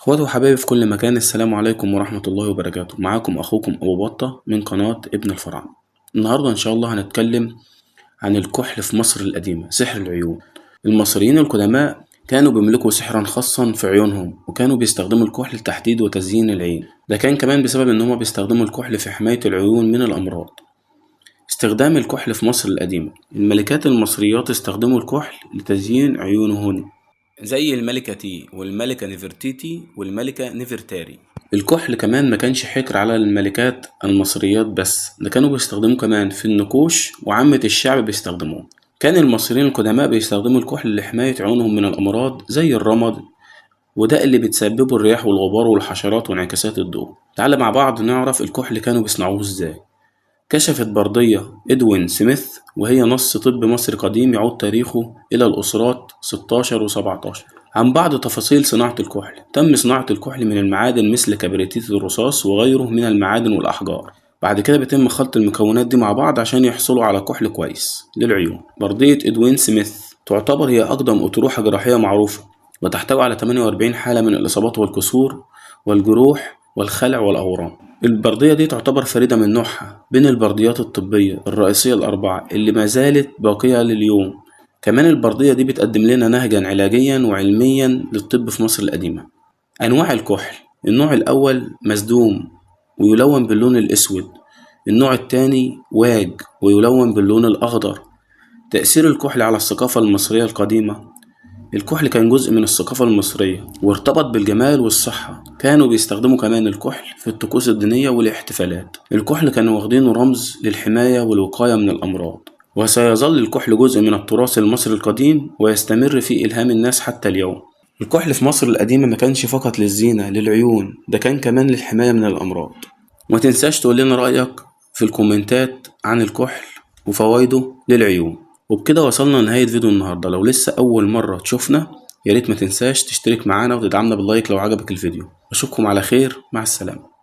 اخواتي وحبايبي في كل مكان، السلام عليكم ورحمة الله وبركاته. معاكم اخوكم ابو بطة من قناة ابن الفراعنة. النهاردة ان شاء الله هنتكلم عن الكحل في مصر القديمة، سحر العيون. المصريين القدماء كانوا بيملكوا سحرا خاصا في عيونهم، وكانوا بيستخدموا الكحل لتحديد وتزيين العين. ده كان كمان بسبب ان هما بيستخدموا الكحل في حماية العيون من الامراض. استخدام الكحل في مصر القديمة، الملكات المصريات استخدموا الكحل لتزيين عيونهن، زي الملكة تي والملكة نفرتيتي والملكة نفرتاري. الكحل كمان ما كانش حكر على الملكات المصريات بس، ده كانوا بيستخدموه كمان في النقوش، وعامة الشعب بيستخدموه. كان المصريين القدماء بيستخدموا الكحل لحماية عيونهم من الأمراض زي الرمد، وده اللي بتسببه الرياح والغبار والحشرات وانعكاسات الضوء. تعال مع بعض نعرف الكحل كانوا بيصنعوه ازاي. كشفت بردية إدوين سميث، وهي نص طب مصري قديم يعود تاريخه إلى الأسرات 16 و17، عن بعض تفاصيل صناعة الكحل. تم صناعة الكحل من المعادن مثل كبريتيت الرصاص وغيره من المعادن والأحجار. بعد كده بيتم خلط المكونات دي مع بعض عشان يحصلوا على كحل كويس للعيون. بردية إدوين سميث تعتبر هي أقدم أطروحة جراحية معروفة، وتحتوي على 48 حالة من الإصابات والكسور والجروح والخلع والأورام. البردية دي تعتبر فريدة من نوعها بين البرديات الطبية الرئيسية الأربعة اللي ما زالت باقية لليوم. كمان البردية دي بتقدم لنا نهجا علاجيا وعلميا للطب في مصر القديمة. أنواع الكحل: النوع الأول مسدوم ويلون باللون الأسود، النوع الثاني واج ويلون باللون الأخضر. تأثير الكحل على الثقافة المصرية القديمة: الكحل كان جزء من الثقافة المصرية وارتبط بالجمال والصحة. كانوا بيستخدموا كمان الكحل في الطقوس الدينية والاحتفالات. الكحل كانوا واخدينه رمز للحماية والوقاية من الأمراض. وسيظل الكحل جزء من التراث المصري القديم ويستمر في إلهام الناس حتى اليوم. الكحل في مصر القديمة ما كانش فقط للزينة للعيون، ده كان كمان للحماية من الأمراض. وما تنساش تقول لنا رأيك في الكومنتات عن الكحل وفوائده للعيون. وبكده وصلنا لنهاية فيديو النهاردة. لو لسه أول مرة تشوفنا ياريت ما تنساش تشترك معانا وتدعمنا باللايك لو عجبك الفيديو. أشوفكم على خير، مع السلامة.